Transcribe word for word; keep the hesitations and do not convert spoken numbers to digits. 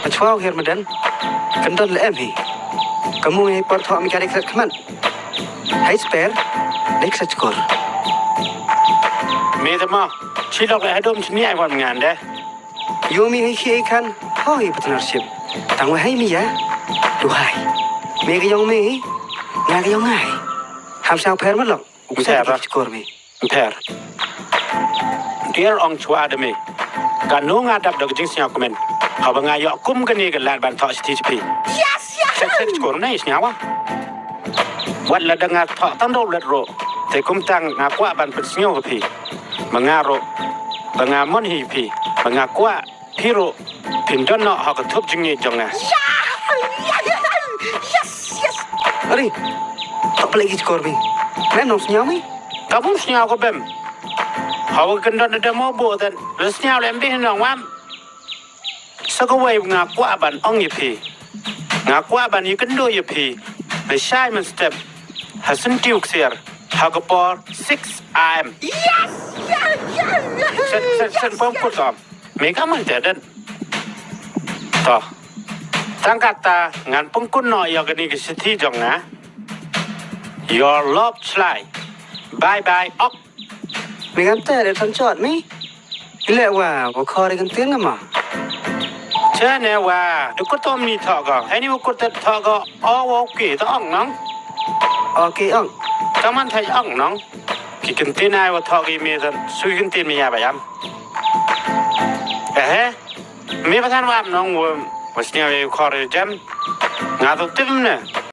Ka chwa u her madan. Kan don le em hi. Ka mung hi por thoh mi ka dei klet khmat. Hai sper. Dei klet chkor. Me te ma. Chi lok le hadum chini ai wan ngan de. Yo mi hi hi kan. Hoi partnership. Tang wa hai mi ya. Du hai. Me ka yong me hi. Nga ka yong ngai. Ham sang per ma lok. Ym pher. Sa ki chkor me. Ym pher. Dear ong chwa de me. Ka nu nga dap da ka jingsngew kmen. Haba nga ïoh kum kane ka lad ban thoh shithi cha phi. Yes, yes. Check, check chkor ne sngew wa. Wat la da nga thoh tang do let ro. Te kum tang nga kwah ban pynsngew ka phi. Ba nga ro. Ba nga mon hi phi. Ba nga kwah phi ro. Phin don noh ha ka thup jingngeit jong nga. Yes, yes. Ari. Tok pala ki chkor mi. Mem nong sngew mi. Ka bun sngew ka bem. Hawa kan don da mo bo dan. Re sngew lem bi nong wam. Sa ka wei nga kwah ban ong ïa phi. Nga kwah ban ïa kynduh ïa phi. Re shai man step. Ha sentiw ksiar. Ha ka por six a m. Yes, yes, yes, yes. Sen sen sen pom kut om. Me ka man te den. To. Tang kata ngan pengkun noh ïa kani ka shithi jong nga. Your love chlai. Bye bye ok. Me ngan te de tan chot me. Ile wa wa khor kan tin ma. Che ne wa du kut om ni tho go. Ani wa kut tho go. O wa ki to ong nong. O ki ong. Taman thai ong nong. Ki kan tin ai wa tho gi me tan sui kan tin me ya ba yam. Eh. Me ba tan wa nong wa wa snya wa khor jam. Nga to tim ne.